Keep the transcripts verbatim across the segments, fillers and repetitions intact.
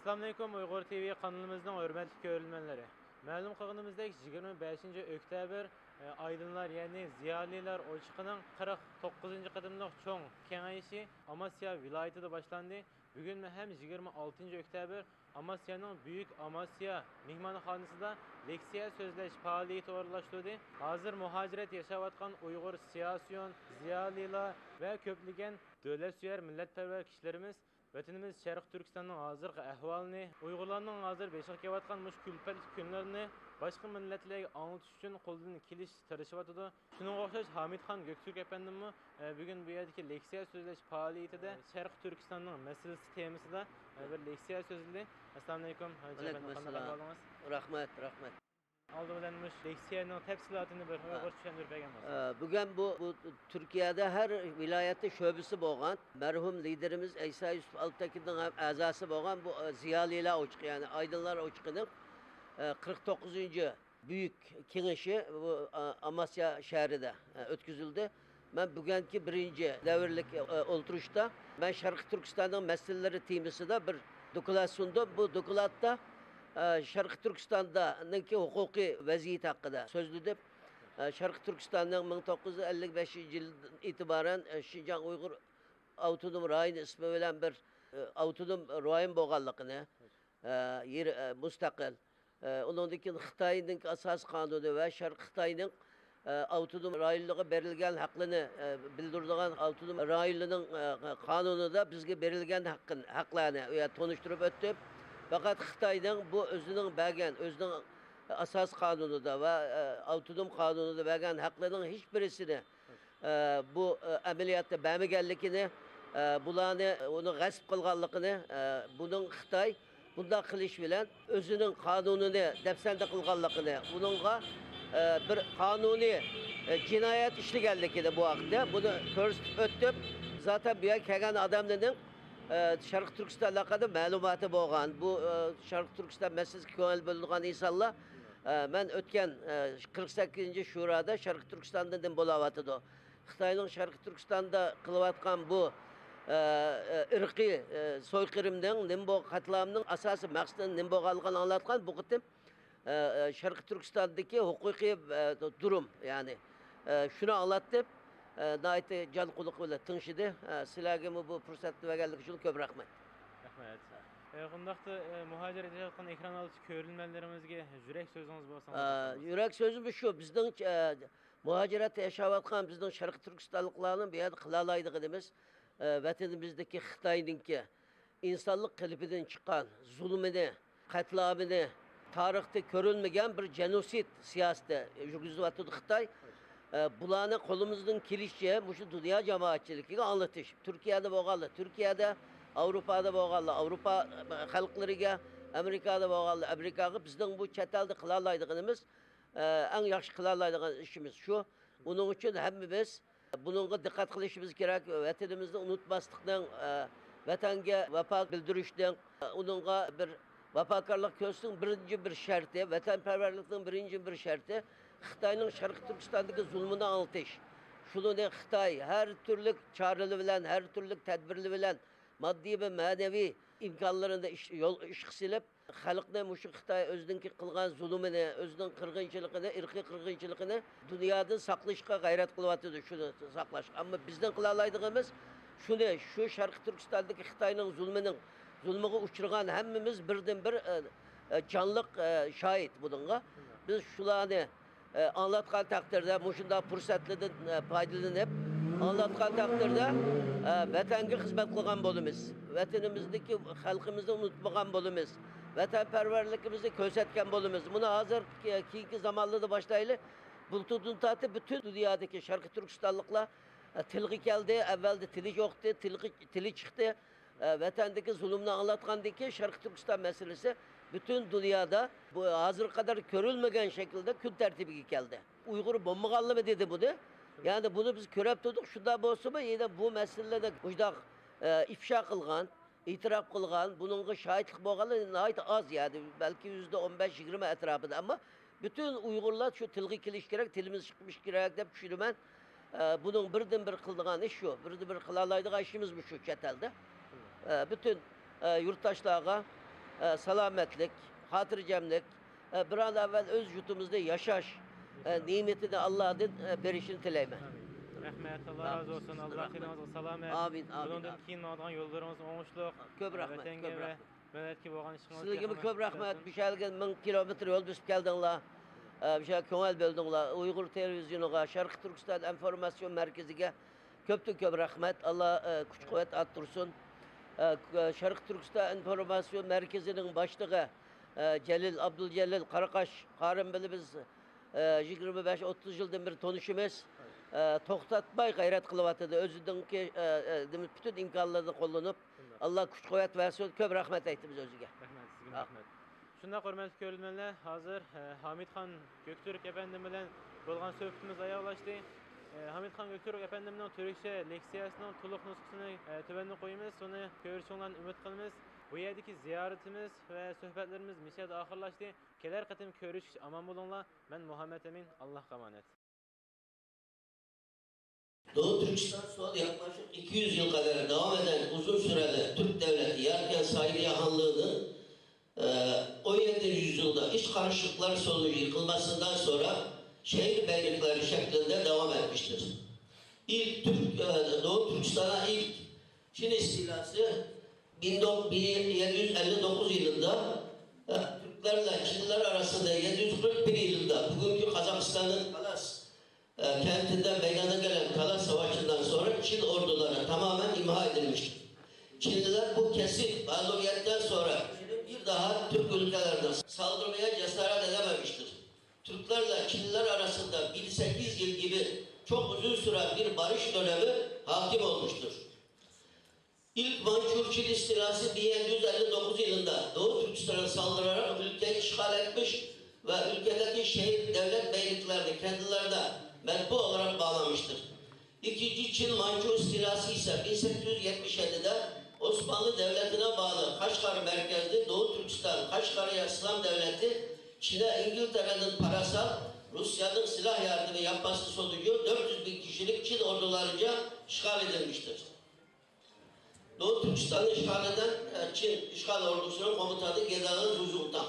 ئەسسالامۇئەلەيكۇم، ئۇيغۇر تىۋى قانىلىمىزنىڭ ھۆرمەتلىك كۆرۈرمەنلىرى. مەلۇم قىلغىنىمىزدەك، يىگىرمە بەشىنچى ئۆكتەبىر، ئە، ئايدىڭلار، يەنى زىيالىيلار ئوچىقىنىڭ قىرىق توققۇزىنچى قېتىملىق چوڭ كېڭىشى ئاماسيا ۋىلايىتىدە باشلاندى. بۈگۈن ھەم يىگىرمە ئالتىنچى ئۆكتەبىر ئاماسيانىڭ بۈيۈك ئاماسيا مېھمانخانىسىدا لېكسىيە سۆزلەش پائالىيىتى ئورۇنلاشتۇردى. ھازىر مۇھاجىرەت ياشاۋاتقان ئۇيغۇر سىياسىيون، زىيالىيلار ۋە كۆپلىگەن دۆلەتسۆيەر، مىللەتپەرۋەر كىشىلىرىمىز ۋەتىنىمىز شەرقىي تۈركىستاننىڭ ھازىرقى ئەھۋالىنى، ئۇيغۇرلارنىڭ ھازىر بېشىغا كېلىۋاتقان مۇشۇ كۈلپەتلىك كۈنلىرىنى باشقا مىللەتلەرگە ئاڭلىتىش ئۈچۈن قولىدىن كېلىشىچە تىرىشىۋاتىدۇ. شۇنىڭغا ئوخشاش ھامىتخان گۆكتۈرك ئەپەندىممۇ، ئە، بۈگۈن بۇ يەردىكى لېكسىيە سۆزلەش پائالىيىتىدە شەرقىي تۈركىستاننىڭ مەسىلىسى تېمىسىدا، ئە، بىر لېكسىيە سۆزلىدى. ئەسسالامۇئەلەيكۇم، ھاجى ئەپەندى، قانداق ئەھۋالىڭىز؟ رەھمەت، رەھمەت. ئالدى بىلەن مۇشۇ لېكسىيەنىڭ تەپسىلاتىنى بىر ئۇيغۇرچە چۈشەندۈرۈپ بەرگەن بولسىڭىز. ئە، بۈگۈن بۇ، بۇ تۈركىيەدە ھەر ۋىلايەتتە شۆبىسى بولغان، مەرھۇم لىدېرىمىز ئەيسا يۈسۈپ ئالتەكىننىڭ ھەم ئەزاسى بولغان بۇ، ئە، زىيالىيلار ئوچىقى، يەنى ئايدىڭلار ئوچىقىنىڭ، ئە، قىرىق توققۇزىنچى بۈيۈك كېڭىشى بۇ، ئە، ئاماسيا شەھىرىدە، ئە، ئۆتكۈزۈلدى. مەن بۈگۈنكى بىرىنچى دەۋرلىك، ئە، ئولتۇرۇشتا مەن شەرقىي تۈركىستاننىڭ مەسىلىلىرى تېمىسىدا بىر دوكلات سۇندۇم. بۇ دوكلاتتا، ئە، شەرقىي تۈركىستاننىڭكى ھوقۇقىي ۋەزىيىتى ھەققىدە سۆزلىدىم. ئە، شەرقىي تۈركىستاننىڭ مىڭ توققۇز يۈز ئەللىك بەشىنچى يىلدىن ئېتىبارەن، ئە، شىنجاڭ ئۇيغۇر ئاپتونوم رايونى ئىسمى بىلەن بىر، ئە، ئاپتونوم رايون بولغانلىقىنى، ئە، يېرى، ئە، مۇستەقىل. ئە، ئۇنىڭدىن كېيىن خىتاينىڭ ئاساسىي قانۇنى ۋە شەرقىي خىتاينىڭ، ئە، ئاپتونوم رايونلىرىغا بېرىلگەن ھەقلىرىنى، ئە، بىلدۈرىدىغان ئاپتونوم رايونلىرىنىڭ، ئە، قانۇنىدا بىزگە بېرىلگەن ھەققىنى، ھەقلەرنى ئۇ يەردە تونۇشتۇرۇپ ئۆتتۈم. پەقەت خىتاينىڭ بۇ ئۆزىنىڭ بەرگەن، ئۆزىنىڭ ئاساسىي قانۇنىدا ۋە، ئە، ئاپتونوم قانۇنىدا بەرگەن ھەقلىرىنىڭ ھېچ بىرسىنى ئە، بۇ، ئە، ئەمەلىيەتتە بەرمىگەنلىكىنى، ئە، بۇلارنى ئۇنى غەسىپ قىلغانلىقىنى، ئە، بۇنىڭ خىتاي بۇنداق قىلىش بىلەن ئۆزىنىڭ قانۇنىنى دەپسەندە قىلغانلىقىنى، بۇنىڭغا، ئە، بىر قانۇنىي، ئە، جىنايەت ئىشلىگەنلىكىنى بۇ ھەقتە بۇنى كۆرسىتىپ ئۆتتۈم. زاتەن بۇ يەرگە كەلگەن ئادەملەرنىڭ، ئە، شەرقىي تۈركىستان ھەققىدە مەلۇماتى بولغان، بۇ، ئە، شەرقىي تۈركىستان مەسىلىسىگە كۆڭۈل بۆلىدىغان ئىنسانلار، ئە، مەن ئۆتكەن، ئە، قىرىق سەككىزىنچى شۇرادا شەرقىي تۈركىستاندا نېمە بولاۋاتىدۇ؟ خىتاينىڭ شەرقىي تۈركىستاندا قىلىۋاتقان بۇ، ئە، ئە، ئىرقىي، ئە، سويقىرىمنىڭ، نېمە بۇ قەتلىئامنىڭ ئاساسىي مەقسىتىنىڭ نېمە بولغانلىقىنى ئاڭلاتقان بۇ قېتىم، ئە، ئە، شەرقىي تۈركىستاندىكى ھوقۇقىي، ئە، دۇرۇم، يەنى، ئە، شۇنى ئاڭلاتتىم. ئە، ناھايىتى جان قۇلىقى بىلەن تىڭشىدى. ئە، سىلەرگىمۇ بۇ پۇرسەتنى بەرگەنلىكى ئۈچۈن كۆپ رەھمەت. رەھمەت. ئە، ئۇنداقتا، ئە، مۇھاجىرەت ياشاۋاتقان ئېكران ئالدىدىكى كۆرۈرمەنلىرىمىزگە يۈرەك سۆزىڭىز بولسا، ئە، ئاڭلىتىڭىز. يۈرەك سۆزىمىز شۇ، بىزنىڭ، ئە، مۇھاجىرەتتە ياشاۋاتقان بىزنىڭ شەرقىي تۈركىستانلىقلارنىڭ بۇ يەردە قىلالايدىغىنىمىز، ئە، ۋەتىنىمىزدىكى خىتاينىڭكى ئىنسانلىق قېلىپىدىن چىققان زۇلۇمىنى، قەتلىئامىنى، تارىختا كۆرۈلمىگەن بىر جېنوسىد سىياسىتى يۈرگۈزۈۋاتىدۇ خىتاي. ئە، بۇلارنى قولىمىزدىن كېلىشىچە مۇشۇ دۇنيا جامائەتچىلىكىگە ئاڭلىتىش. تۈركىيەدە بولغانلار تۈركىيەدە، ئاۋروپادا بولغانلار ئاۋروپا خەلقلىرىگە، ئامېرىكادا بولغانلار ئامېرىكاغا، بىزنىڭ بۇ چەت ئەلدە قىلالايدىغىنىمىز، ئە، ئەڭ ياخشى قىلالايدىغان ئىشىمىز شۇ. ئۇنىڭ ئۈچۈن ھەممىمىز بۇنىڭغا دىققەت قىلىشىمىز كېرەك. ۋەتىنىمىزنى ئۇنتۇماسلىقنىڭ، ئە، ۋەتەنگە ۋاپا بىلدۈرۈشنىڭ، ئە، ئۇنىڭغا بىر ۋاپاكارلىق كۆرسىتىشنىڭ بىرىنچى بىر شەرتى، ۋەتەنپەرۋەرلىكنىڭ بىرىنچى بىر شەرتى خىتاينىڭ شەرقىي تۈركىستاندىكى زۇلمىنى ئاڭلىتىش. شۇنى خىتاي ھەر تۈرلۈك چارىلىرى بىلەن، ھەر تۈرلۈك تەدبىرلىرى بىلەن ماددىي ۋە مەنىۋى ئىمكانلىرىنى ئىش، يول، ئىشقا سېلىپ، خەلقنى مۇشۇ خىتاي ئۆزىنىڭكى قىلغان زۇلۇمىنى، ئۆزىنىڭ قىرغىنچىلىقىنى، ئىرقىي قىرغىنچىلىقىنى دۇنيادىن ساقلىشقا غەيرەت قىلىۋاتىدۇ، شۇنى ساقلاش. ئەمما بىزنىڭ قىلالايدىغىنىمىز شۇنى، شۇ شەرقىي تۈركىستاندىكى خىتاينىڭ زۇلمىنىڭ، زۇلمىغا ئۇچرىغان ھەممىمىز بىردىنبىر، ئە، ئە، جانلىق، ئە، شاھىت بۇنىڭغا. بىز شۇلارنى ئە، ئاڭلاتقان تەقدىردە، مۇشۇنداق پۇرسەتلەردىن، ئە، پايدىلىنىپ، ئاڭلاتقان تەقدىردە، ئە، ۋەتەنگە خىزمەت قىلغان بولىمىز. ۋەتىنىمىزدىكى خەلقىمىزنى ئۇنتۇمىغان بولىمىز. ۋەتەنپەرۋەرلىكىمىزنى كۆرسەتكەن بولىمىز. بۇنى ھازىر، ئە، كېيىنكى زامانلاردا باشلايلى. بۇلتۇردىن تارتىپ پۈتۈن دۇنيادىكى شەرقىي تۈركىستانلىقلار، ئە، تىلغا كەلدى. ئەۋۋەلدە تىلى يوقتى، تىلغا، تىلى چىقتى. ئە، ۋەتەندىكى زۇلۇمنى ئاڭلاتقاندىن كېيىن، شەرقىي تۈركىستان مەسىلىسى پۈتۈن دۇنيادا بۇ ھازىرغا قەدەر كۆرۈلمىگەن شەكىلدە كۈن تەرتىپىگە كەلدى. ئۇيغۇر بولمىغانلىمۇ دېدى بۇنى. يەنى بۇنى بىز كۆرۈپ تۇردۇق. شۇنداق بولسىمۇ، يەنە بۇ مەسىلىلەرنى مۇشۇنداق، ئە، ئىپشا قىلغان، ئېتىراپ قىلغان، بۇنىڭغا شاھىتلىق بولغانلار ناھايىتى ئاز، يەنى بەلكى يۈزدە ئون بەش، يىگىرمە ئەتراپىدا. ئەمما پۈتۈن ئۇيغۇرلار شۇ تىلغا كېلىشى كېرەك، تىلىمىز چىقىشى كېرەك دەپ چۈشىنىمەن. ئە، بۇنىڭ بىردىنبىر قىلىدىغان ئىش شۇ، بىردىنبىر قىلالايدىغان ئىشىمىز مۇشۇ چەت ئەلدە. ئە، پۈتۈن، ئە، يۇرتداشلارغا، ئە، سالامەتلىك، خاتىرجەملىك، ئە، بىر ئەۋۋەل ئۆز يۇرتىمىزدا ياشاش، ئە، نېمىتىنى ئاللادىن، ئە، بېرىشىنى تىلەيمەن. ئامىن. رەھمەت، ئاللا رازى بولسۇن، ئاللا قېنىڭىزغا سالامەت. ئامىن، ئامىن، بۇنىڭدىن كېيىن ماڭىدىغان يوللىرىڭىز ئوڭۇشلۇق. كۆپ رەھمەت، ۋەتەنگە كۆپ ۋە رەھمەت. مىللەتكە بولغان ئىشقىڭىزدا سىلەرگىمۇ كۆپ رەھمەت. مۇشۇ يەرگە مىڭ كىلومېتىر يول بېسىپ كەلدىڭلار. ئە، مۇشۇ يەرگە كۆڭۈل بۆلدۈڭلار. ئۇيغۇر تېلېۋىزىيونىغا، شەرقىي تۈركىستان ئىنفورماتسىيون مەركىزىگە كۆپتىن كۆپ رەھمەت. ئاللا، ئە، كۈچ-قۇۋۋەت ئارتتۇرسۇن. ئە، شەرقىي تۈركىستان ئىنفورماتسىيون مەركىزىنىڭ باشلىقى، ئە، جەلىل، ئابدۇلجەلىل قاراقاش قارىم بىلەن بىز، ئە، يىگىرمە بەش، ئوتتۇز يىلدىن بېرى تونۇشىمىز. ئە، توختاتماي غەيرەت قىلىۋاتىدۇ. ئۆزىنىڭكى، ئە، ئە، نېمە، پۈتۈن ئىمكانلىرىنى قوللىنىپ، ئاللا كۈچ-قۇۋۋەت بەرسۇن. كۆپ رەھمەت ئېيتىمىز ئۆزىگە. رەھمەت، سىزگىمۇ رەھمەت. شۇنداق، ھۆرمەتلىك كۆرۈرمەنلەر، ھازىر، ئە، ھامىتخان گۆكتۈرك ئەپەندىم بىلەن بولغان سۆھبىتىمىز ئاياغلاشتى. ئە، ھامىتخان گۆكتۈرك ئەپەندىمنىڭ تۈركچە لېكسىيەسىنىڭ تولۇق نۇسخىسىنى، ئە، تۆۋەندە قويىمىز. شۇنى كۆرۈشۈڭلارنى ئۈمىد قىلىمىز. بۇ يەردىكى زىيارىتىمىز ۋە سۆھبەتلىرىمىز مۇشۇ يەردە ئاخىرلاشتى. كېلەر قېتىم كۆرۈشكىچە ئامان بولۇڭلار. مەن مۇھەممەت ئەمىن، ئاللاھقا ئامانەت. دولۇ تۈركىستان سودا yaklaşık iki yüz yıl kadar devam eden uzun süreli Türk devleti Yarken Saidiyye Hanlığı'nın, e, on yedinci yüzyılda iç karışıklıklar sonucu yıkılmasından sonra şehir beylikleri şeklinde devam etmiştir. İlk Türk, e, Doğu Türkistan'a ilk Çin istilası bin dokuz, bin yedi yüz elli dokuz yılında, e, Türklerle Çinliler arasında yedi yüz kırk bir yılında bugünkü Kazakistan'ın Talas, e, kentinde meydana gelen Talas Savaşı'ndan sonra Çin orduları tamamen imha edilmiştir. Çinliler bu kesin mağlubiyetten sonra bir daha Türk ülkelerine saldırmaya cesaret edememiştir. Türklerle Çinliler arasında bin sekiz yıl gibi çok uzun süren bir barış dönemi hakim olmuştur. İlk Mançur Çin istilası bin yedi yüz elli dokuz yılında Doğu Türkistan'a saldırarak ülkeyi işgal etmiş ve ülkedeki şehir devlet beyliklerini kendilerine mensup olarak bağlamıştır. İkinci Çin Mançur istilası ise bin sekiz yüz yetmiş yedide Osmanlı Devleti'ne bağlı Kaşgar merkezli Doğu Türkistan, Kaşgar'ı İslam Devleti, Çin'e İngiltere'nin parasal, Rusya'nın silah yardımı yapması sonucu dört yüz bin kişilik Çin ordularınca işgal edilmiştir. Doğu Türkistan'ı işgal eden, e, Çin işgal ordusunun komutanı General Zhu Zhutang.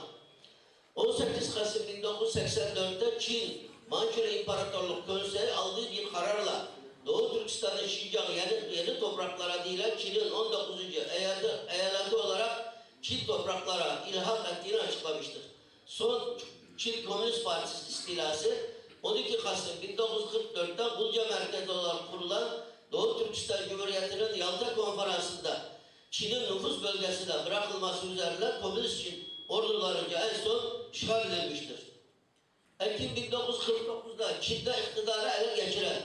On sekiz Kasım bin dokuz yüz seksen dörtte Çin Mançur İmparatorluk Konseyi aldığı bir kararla Doğu Türkistan'ın Şincan yeni, yeni topraklar adıyla Çin'in on dokuzuncu eyaleti, eyaleti olarak Çin topraklara ilhak ettiğini açıklamıştır. Son Çin Komünist Partisi istilası on iki Kasım bin dokuz yüz kırk dörtte Gulca merkezli olarak kurulan Doğu Türkistan Cumhuriyeti'nin Yalta Konferansı'nda Çin'in nüfus bölgesine bırakılması üzerine komünist Çin ordularınca en son işgal edilmiştir. Ekim bin dokuz yüz kırk dokuzda Çin'de iktidarı ele geçiren,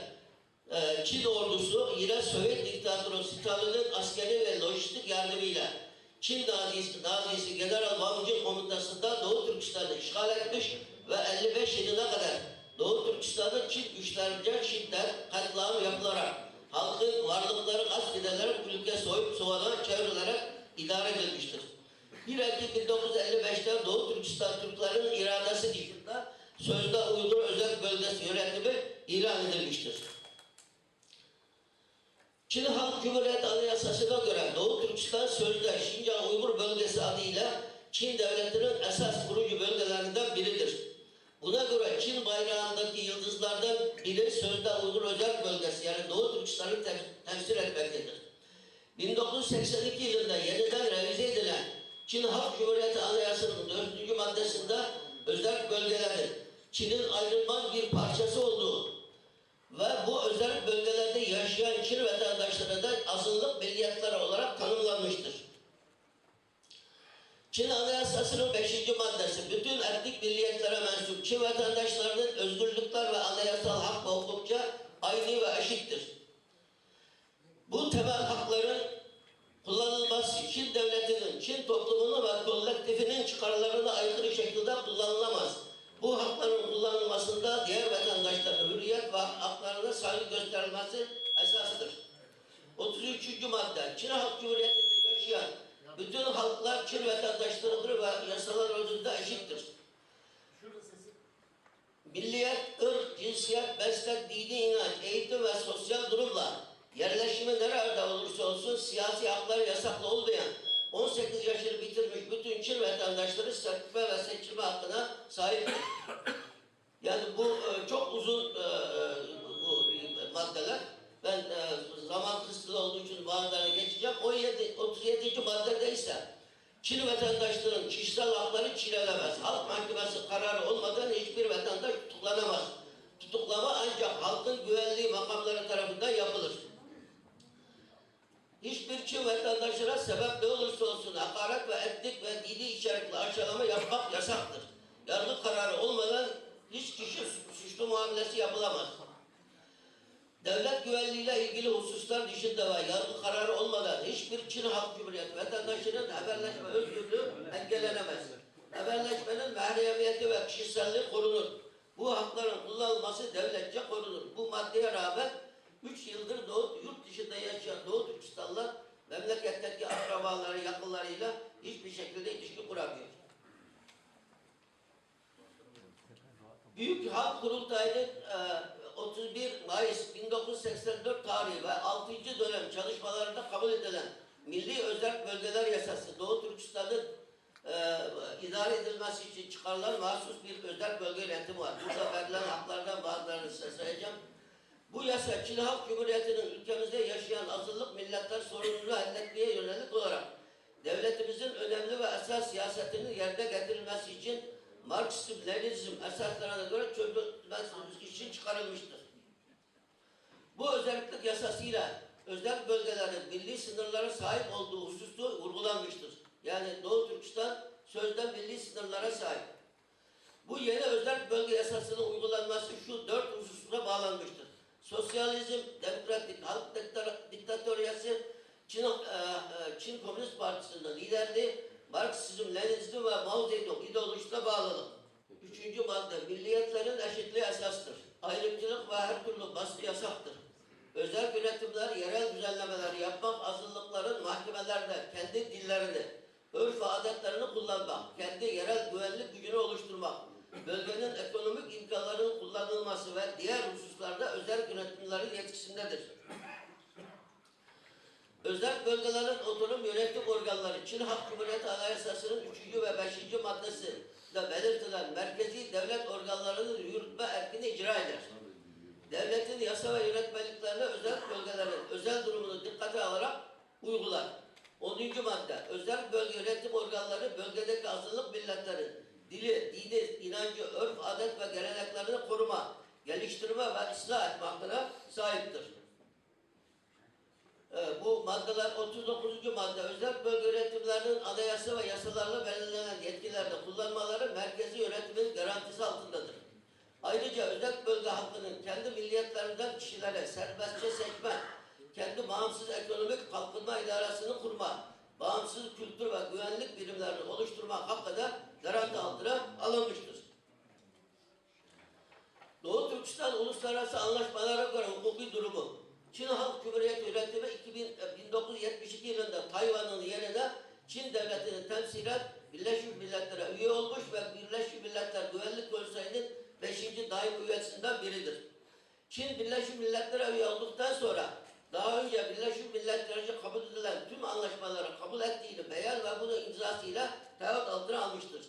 e, Çin ordusu yine Sovyet diktatörü Stalin'in askeri ve lojistik yardımıyla Çin nazisi, nazisi General Wang Jun komutasında Doğu Türkistan'ı işgal etmiş ve elli beş yılına kadar Doğu Türkistan'da Çin güçlerince şiddet, katliam yapılarak, halkın varlıkları gasp edilerek ülke soyup soğana çevrilerek idare edilmiştir. Bir Ekim bin dokuz yüz elli beşte Doğu Türkistan Türklerinin iradesi dışında sözde Uygur Özerk Bölgesi yönetimi ilan edilmiştir. Çin Halk Cumhuriyeti Anayasası'na göre Doğu Türkistan sözde Şincan Uygur Bölgesi adıyla Çin Devleti'nin esas kurucu bölgelerinden biridir. Buna göre Çin bayrağındaki yıldızlardan biri sözde Uygur Özerk Bölgesi, yani Doğu Türkistan'ı te-, temsil etmektedir. Bin dokuz yüz seksen iki yılında yeniden revize edilen Çin Halk Cumhuriyeti Anayasası'nın dördüncü maddesinde özerk bölgelerin Çin'in ayrılmaz bir parçası olduğu ve bu özerk bölgelerde yaşayan Çin vatandaşları da azınlık milliyetleri olarak tanımlanmıştır. Çin Anayasası'nın beşinci maddesi bütün etnik milliyetlere mensup Çin vatandaşlarının özgürlükler ve anayasal hak ve hukukça aynı ve eşittir. Bu temel hakların kullanılması Çin devletinin, Çin toplumunu ve kolektifinin çıkarlarına aykırı şekilde kullanılamaz. Bu hakların kullanılmasında diğer vatandaşların hürriyet ve haklarına saygı gösterilmesi esastır. Otuz üçüncü madde. Çin Halk Cumhuriyeti'nde yaşayan bütün halklar Çin vatandaşlarıdır ve yasalar önünde eşittir. Milliyet, ırk, cinsiyet, meslek, dini inanç, eğitim ve sosyal durumla yerleşimi nerede olursa olsun siyasi hakları yasaklı olmayan on sekiz yaşını bitirmiş bütün Çin چىن ۋەتەنداشلىرىنىڭ كىشىسەل ھەقلىرى چىگىلەنمەس. خەلق مەھكىمىسى قارارى ئولمىدان ھېچبىر ۋەتەنداش تۇتۇقلاناماس. تۇتۇقلانما ئانچاق خەلقنىڭ گۈۋەنلىك ماقاملىرى تەرىپىدىن ياپىلىر. ھېچبىر چىن ۋەتەنداشلار سەۋەب نە بولۇرسا بولسۇن، ھاقارەت ۋە ئەتنىك ۋە دىنىي ئىشارەتلەر ئاشارلىما ياپماق ياساقتىر. يارغى قارارى ئولمىدان ھېچ كىشى سۇچلۇ مۇئامىلىسى ياپىلاماس. دۆلەت گۈۋەنلىكى ئىلگىرى خۇسۇسلار دېيىشىدە ۋە يارغى قارارى ئولمىدان ھېچبىر چىن خەلق جۇمھۇرىيەت ۋەتەنداشلىرىنىڭ خەۋەرلەشمە ئۆزگۈرلۈكى ئەنگىللەنمەس. خەۋەرلەشمىنىڭ مەھرىمىيىتى ۋە كىشىسەللىكى قورۇنۇر. بۇ ھەقلەرنىڭ قوللانمىسى دۆلەتچە قورۇنۇر. بۇ ماددىيە رىقابەت ئۈچ يىلدىر دو-، يۇرت دىشىدا ياشىغان دوغۇ تۈركىستانلار مەملىكەتتىكى ئاقرابالىرى، يېقىنلىرى بىلەن ھېچبىر شەكىلدە ئىلىشكە قۇرامىغان. بۈيۈك خەلق قۇرۇلتايىنىڭ، ئە، ئوتتۇز بىر مايىس مىڭ توققۇز يۈز سەكسەن تۆت تارىخى ۋە ئالتىنچى دۆلەم چالىشمىلىرىدا قوبۇل ئېتىلگەن مىللىي ئۆزەك بۆلگىلەر ياساسى دوغۇ تۈركىستاندا، ئە، ئىدارە ئېتىلمەسلىكى ئۈچۈن چىقارغان مەخسۇس بىر ئۆزەك بۆلگە يۆنىتىمى بار. بۇنىڭدا بېرىلگەن ھەقلەردىن بەزىلىرىنى سىزگە سۆزلەيمەن. بۇ ياسا چىن خەلق جۇمھۇرىيىتىنىڭ ئۆلكىمىزدە ياشىغان ئازىنلىق مىللەتلەر سورۇنىنى ھەل ئېتىشكە يۆنەلگەن بولۇپ، دۆلىتىمىزنىڭ ئۆنەملىك ۋە ئاساسىي سىياسىتىنىڭ يەرگە كەلتۈرۈلمەسلىكى ئۈچۈن ماركسىزم، لېنىنىزم ئاساسلىرىغا كۆرە چۆرىدىلمەسلىكى ئۈچۈن چىقارىلمىشتۇر. بۇ ئۆزەكلىك ياساسى ئىلە ئۆزەك بۆلگىلەرنىڭ مىللىي سىنىرلارغا ساھىپ بولغانلىقى خۇسۇسى ۋۇرغۇلانمىشتۇر. يەنى دوغۇ تۈركىستان سۆزدە مىللىي سىنىرلارغا ساھىپ. بۇ يەنە ئۆزەك بۆلگە ياساسىنىڭ ئۇيغۇلانمىسى شۇ دۆت خۇسۇسقا باغلانمىشتۇر. سوتسىيالىزم، دېموكراتىك خەلق دىكتاتور-، دىكتاتورىيەسى، چىن، ئە، ئە، چىن كوممۇنىست پارتىيىسىنىڭ لىدېرلىرى، ماركسىزم، لېنىنىزم ۋە ماۋزېدۇڭ ئىدېئولوگىيىسىغا باغلىق. ئۈچىنچى ماددا، مىللىيەتلەرنىڭ ئەشەددىي ئاساسىدۇر. ئايرىمچىلىق ۋە ھەر تۈرلۈك باسقۇ ياساقتۇر. ئۆزەك يۆتەملىرى يەرەل گۈزەللىمىلەرنى ياپماق، ئازىنلىقلارنىڭ مەھكىمىلەردە كەندى دىنلىرىنى، ئۆرپ-ئادەتلەرنى قوللانماق، كەندى يەرەل گۈۋەنلىك كۈچىنى ئولۇشتۇرماق، بۆلگىنىڭ ئېكونومىك ئىمكانلىرىنىڭ قوللانىلماسى ۋە دىيەر خۇسۇسلاردا ئۆزەك يۆتەملىرى يەتكىسىندىدۇر. ئۆزەك بۆلگىلەرنىڭ ئاپتونوم يۆنەتمە ئورگانلىرى چىن خەلق جۇمھۇرىيىتى ئاناياسىسىنىڭ ئۈچىنچى ۋە بەشىنچى ماددىسىدا بەلگىلەنگەن مەركىزىي دۆلەت ئورگانلىرىنىڭ يۈرۈتمە ئەركىنى ئىجرا ئېتەر. دۆلەتنىڭ ياسا ۋە يۆنەتمىلىكلىرىنى ئۆزەك بۆلگىلەرنىڭ ئۆزەل دۇرۇمىنى دىققەتكە ئالىدىغان ئۇيغۇرلار. ئونىنچى ماددا، ئۆزەك بۆلگە يۆنەتمە ئورگانلىرى بۆلگىدىكى ئازىنلىق مىللەتلەرنىڭ دىنى، ئىنانچى، ئۆرپ-ئادەت ۋە گەلەنەكلىرىنى قورۇما، گەلشتۈرمە ۋە ئىسلاھ ئەتمەكتە ساھىبتۇر. ئە، بۇ ماددىلار، ئوتتۇز توققۇزىنچى ماددا، ئۆزەك بۆلگە يۆنەتمىلەرنىڭ ئاناياسا ۋە ياسىلاردا بەلگىلەنگەن يەتكىلەرنى قوللانمىلىرى مەركىزىي يۆنەتمىنىڭ گارانتىيىسى ئالتىندىدۇر. ئايرىچە ئۆزەك بۆلگە خەلقىنىڭ كەندى مىللىيەتلىرىدىن كىشىلەرنى سەربەستچە سەچمە، كەندى بامسىز ئېكونومىك قالقىنما ئىدارىسىنى قۇرما، بامسىز كۈلتۈر ۋە گۈۋەنلىك بىرىملەرنى ئولۇشتۇرما ھەققىدە گارانتىيە ئالتىدا ئالىنمىشتۇر. دوغۇ تۈركىستان ئۇلۇسئاراسى ئاڭلاشمىلىرىغا كۆرە ھوقۇقىي دۇرۇمى. چىن خەلق جۇمھۇرىيەت ھۆكۈمىتى ئىككى مىڭ، مىڭ توققۇز يۈز يەتمىش ئىككى يىلىدا تايۋاننىڭ يېنىدا چىن دۆلىتىنى تەمسىلەپ، بىرلەشمىش مىللەتلەر ئۈيى بولمۇش ۋە بىرلەشمىش مىللەتلەر گۈۋەنلىك كونسېيىنىڭ بەشىنچى دائىمىي ئۈيەسىدىن بىرىدۇر. چىن بىرلەشمىش مىللەتلەر ئۈيى بولدۇقتىن سورا، داۋا ئۈيى بىرلەشمىش مىللەتلەرچە قوبۇل ئېتىلگەن تۈم ئاڭلاشمىلارنى قوبۇل ئەتكىنى بەيان ۋە بۇنىڭ ئىمزاسى ئىلە تەۋەت ئالتىنى ئالمىشتۇر.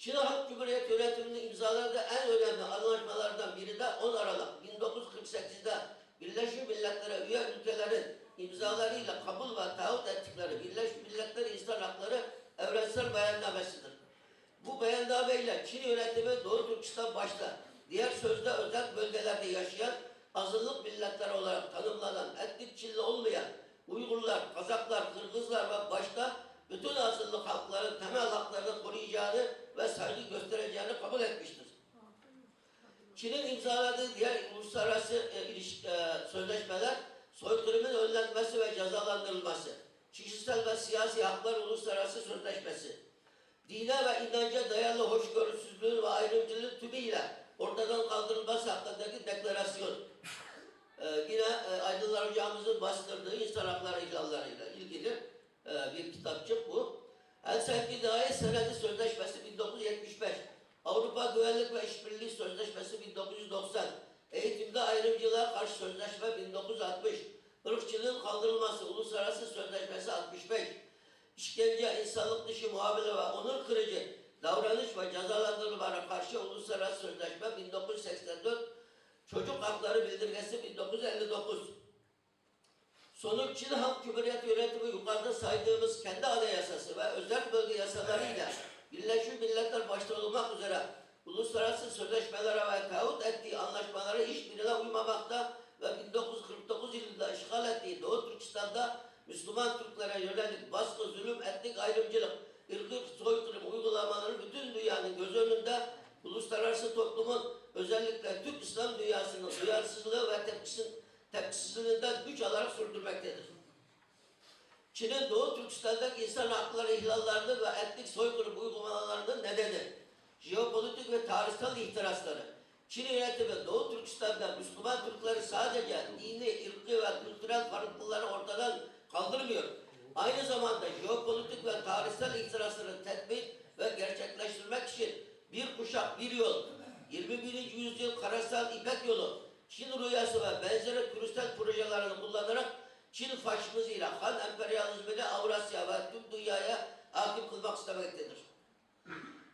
چىن خەلق جۇمھۇرىيەت ھۆكۈمىتىنىڭ ئىمزالىدا ئەڭ ئۆنەملىك ئاڭلاشمىلاردىن بىرىدە ئون ئارىلىق مىڭ توققۇز يۈز قىرىق سەككىزدە بىرلەشمىش مىللەتلەر ئۈيى ئۆلكىلەرنىڭ ئىمزالىرى ئىلە قوبۇل ۋە تەۋەت ئەتكىلىرى بىرلەشمىش مىللەتلەر ئىنسان ھەقلىرى ئەۋرەلسەل باياننامىسىدۇر. بۇ باياننامە ئىلە چىن ھۆكۈمىتى دوغۇ تۈركىستان باشتا، دىيەر سۆزدە ئۆزەك بۆلگىلەردە ياشىغان ئازىنلىق مىللەتلەر ئولاراق تانىملانغان ئەتنىك چىنلا ئولمىغان ئۇيغۇرلار، قازاقلار، قىرغىزلار ۋە باشقا پۈتۈن ئازىنلىق خەلقلەرنىڭ تەمەل ھەقلىرىنى قوغدايدىغانلىقىنى ۋە سايغۇ كۆستىرىدىغانلىقىنى قوبۇل ئەتمىشتۇر. چىننىڭ ئىمزالىدىكى دىيەر ئۇلۇسئاراسى، ئە، ئېلىش-، ئە، سۆزلەشمىلەر سويقىرىمىنىڭ ئۆلچەنمىسى ۋە جازالاندۇرۇلمىسى، كىشىسەل ۋە سىياسىي ھەقلەر ئۇلۇسئاراسى سۆزلەشمىسى، دىنىي ۋە ئىنانچە دايانلىق ھوشكۆرۈسىزلىكى ۋە ئايرىمچىلىق تۈپەيلى ئورتىدىن قالدۇرۇلماس ھەققىدىكى دېكلاراتسىيون. ئە، يەنە، ئە، ئايدىنلار ھوجامىزنىڭ باستۇرغان ئىنسان ھەقلىرى ئېلانلىرى ئىلە ئىلگىرى، ئە، بىر كىتابچىق بۇ. ھەلسەكى دائىر سەنئىتى سۆزلەشمىسى مىڭ توققۇز يۈز يەتمىش بەش، ئاۋروپا گۈۋەنلىك ۋە ئىشبىرلىكى سۆزلەشمىسى مىڭ توققۇز يۈز توقسان، ئېيتىمدا ئايرىمچىلىققا قارشى سۆزلەشمە مىڭ توققۇز يۈز ئاتمىش، ئىرقچىلىقنىڭ قالدۇرۇلماسى ئۇلۇسئاراسى سۆزلەشمىسى ئاتمىش بەش، ئىشكەنجە، ئىنسانلىق دىشى مۇئامىلە ۋە ئونۇر قىرىشى، داۋرىنىش ۋە جازالاندۇرۇلمىغا قارشى ئۇلۇسئاراسى سۆزلەشمە مىڭ توققۇز يۈز سەكسەن تۆت، چوچۇق ھەقلىرى بىلدۈرگەنلىكى مىڭ توققۇز يۈز ئەللىك توققۇز. Sonuç, Çin Halk Cumhuriyeti yönetimi yukarıda saydığımız kendi anayasası ve özel bölge yasalarıyla Birleşmiş Milletler başta olmak üzere uluslararası sözleşmelere ve taahhüt ettiği anlaşmalara hiçbirine uymamakta ve bin dokuz yüz kırk dokuz yılında işgal ettiği Doğu Türkistan'da Müslüman Türklere yönelik baskı, zulüm, etnik ayrımcılık, ırkçı soykırım uygulamaları bütün dünyanın göz önünde uluslararası toplumun, özellikle Türk İslam dünyasının duyarsızlığı ve tepkisini tepkisizliğinden güç alarak sürdürmektedir. Çin'in Doğu Türkistan'daki insan hakları ihlallarının ve etnik soykırım uygulamalarının nedeni, jeopolitik ve tarihsel ihtirasları. Çin yönetimi Doğu Türkistan'da Müslüman Türkleri sadece dini, ırkı ve kültürel farklılıkları ortadan kaldırmıyor. Aynı zamanda jeopolitik ve tarihsel ihtirasları tatmin ve gerçekleştirmek için bir kuşak, bir yol, yirmi birinci yüzyıl karasal İpek yolu, Çin rüyası ve benzeri küresel projelerini kullanarak Çin faşizmiyle Han emperyalizmini Avrasya ve tüm dünyaya hakim kılmak istemektedir.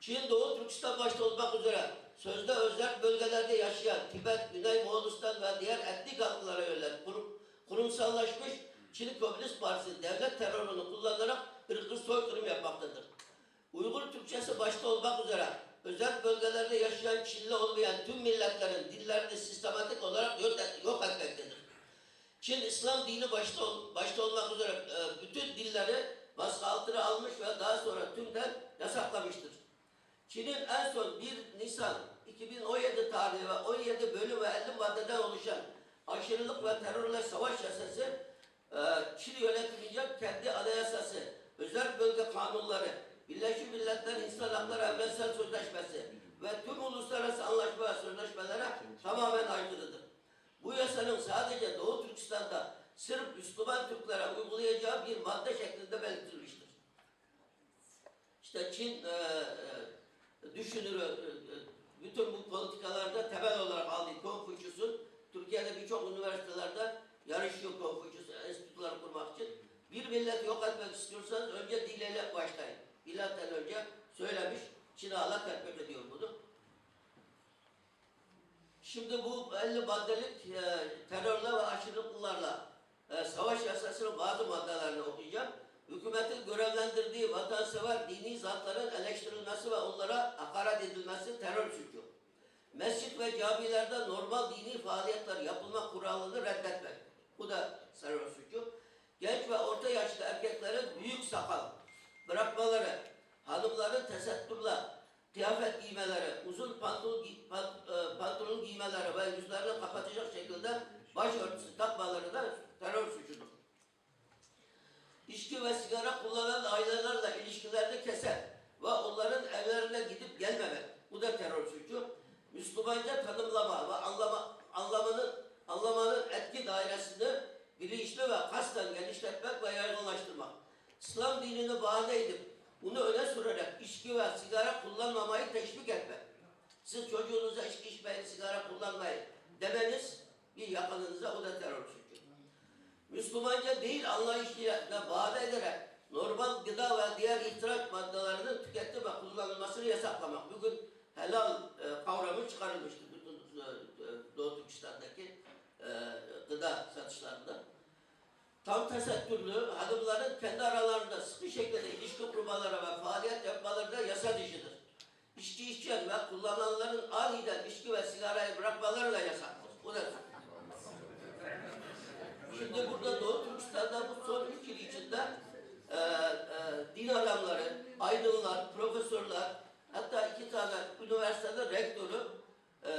Çin, Doğu Türkistan başta olmak üzere sözde özerk bölgelerde yaşayan Tibet, Güney Moğolistan ve diğer etnik halklara yönelik kurum, kurumsallaşmış Çin Komünist Partisi devlet terörünü kullanarak ırkçı soykırım yapmaktadır. Uygur Türkçesi başta olmak üzere özerk bölgelerde yaşayan Çinli olmayan tüm milletlerin dillerini sistematik olarak yok, yok etmektedir. Çin İslam dini başta, ol- başta olmak üzere e, bütün dilleri baskı altına almış ve daha sonra tümden yasaklamıştır. Çin'in en son bir Nisan iki bin on yedi tarihi ve on yedi bölüm ve elli maddeden oluşan aşırılık ve terörle savaş yasası, e, Çin yönetimince kendi anayasası, özel bölge kanunları, Birleşmiş Milletler İnsan Hakları Evrensel Sözleşmesi ve tüm uluslararası anlaşma ve sözleşmelere tamamen aykırıdır. Bu yasanın sadece Doğu Türkistan'da sırf Müslüman Türklere uygulayacağı bir madde şeklinde belirtilmiştir. İşte Çin e, e, düşünürü, e, e, bütün bu politikalarda temel olarak aldığı Konfüçyüs'ün, Türkiye'de birçok üniversitelerde yarışıyor Konfüçyüs enstitüleri kurmak için. Bir milleti yok etmek istiyorsanız önce diliyle başlayın. Milattan önce söylemiş, Çin hala tatbik ediyor bunu. Şimdi bu elli maddelik e, terörle ve aşırılıklarla e, savaş yasasının bazı maddelerini okuyacağım. Hükümetin görevlendirdiği vatansever dini zatların eleştirilmesi ve onlara hakaret edilmesi terör suçu. Mescit ve camilerde normal dini faaliyetler yapılma kuralını reddetmek. Bu da terör suçu. Genç ve orta yaşlı erkeklerin büyük sakal bırakmaları, hanımların tesettürle kıyafet giymeleri, uzun pantol gi- pan- e, pantolon giymeleri ve yüzlerini kapatacak şekilde başörtüsü takmaları da terör suçudur. İçki ve sigara kullanan ailelerle ilişkilerini keser ve onların evlerine gidip gelmemek, bu da terör suçu. Müslümanca tanımlama ve anlama, anlamanın, anlamanın etki dairesini bilinçli ve kasten genişletmek ve yaygınlaştırmak. İslam dinini bahane edip bunu öne sürerek içki ve sigara kullanmamayı teşvik etmek. Siz çocuğunuza içki içmeyin, sigara kullanmayın demeniz bir yakınınıza, o da terör suçu. Müslümanca değil anlayışına bahane ederek normal gıda ve diğer ihtiyaç maddelerinin tüketim ve kullanılmasını yasaklamak. Bugün helal e, kavramı çıkarılmıştır bütün e, e, Doğu Türkistan'daki e, gıda satışlarında. Tam tesettürlü hanımların kendi aralarında sıkı şekilde ilişki kurmaları ve faaliyet yapmaları da yasa dışıdır. İçki içen ve kullananların aniden içki ve sigarayı bırakmaları da yasaktır. Bu da. Şimdi burada Doğu Türkistan'da bu son üç yıl içinde e, e, din adamları, aydınlar, profesörler, hatta iki tane üniversitede rektörü e,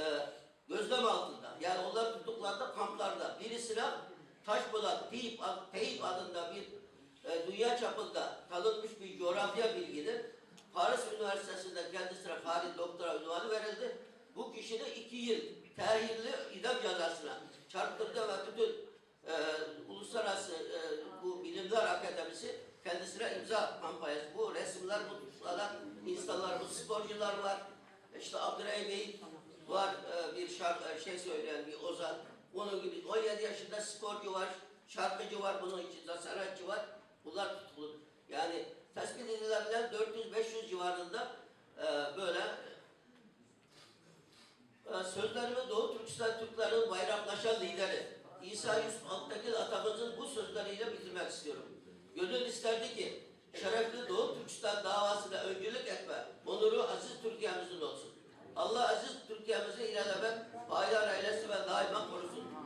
gözlem altında. Yani onlar tutuklandı kamplarda. Birisine Taşpolat Teyip, ad- Teyip adında bir e, dünya çapında tanınmış bir coğrafya bilgini Paris Üniversitesi'nde kendisine Paris doktora unvanı verildi. Bu kişinin iki yıl tehirli idam cezasına çarptırdı ve bütün e, Uluslararası e, bu Bilimler Akademisi kendisine imza kampanyası. Bu resimler, bu tutuklanan insanlar, bu sporcular var. İşte Abdurrahim Bey var, e, bir şarkı, e, şey söyleyen bir ozan. Onun gibi on yedi yaşında sporcu var, şarkıcı var, bunun içinde sanatçı var. Bunlar tutuklu. Yani tespit edilebilen dört yüz beş yüz civarında e, böyle e, sözlerimi Doğu Türkistan Türklerinin bayramlaşan lideri İsa Yusuf Altıntekin atamızın bu sözleriyle bitirmek istiyorum. Gönül isterdi ki, şerefli Doğu Türkistan davasına öncülük etme onuru aziz Türkiye'mizin olsun. Allah aziz Türkiye'mizi ilerlemek payidar eylesin ve daima korusun.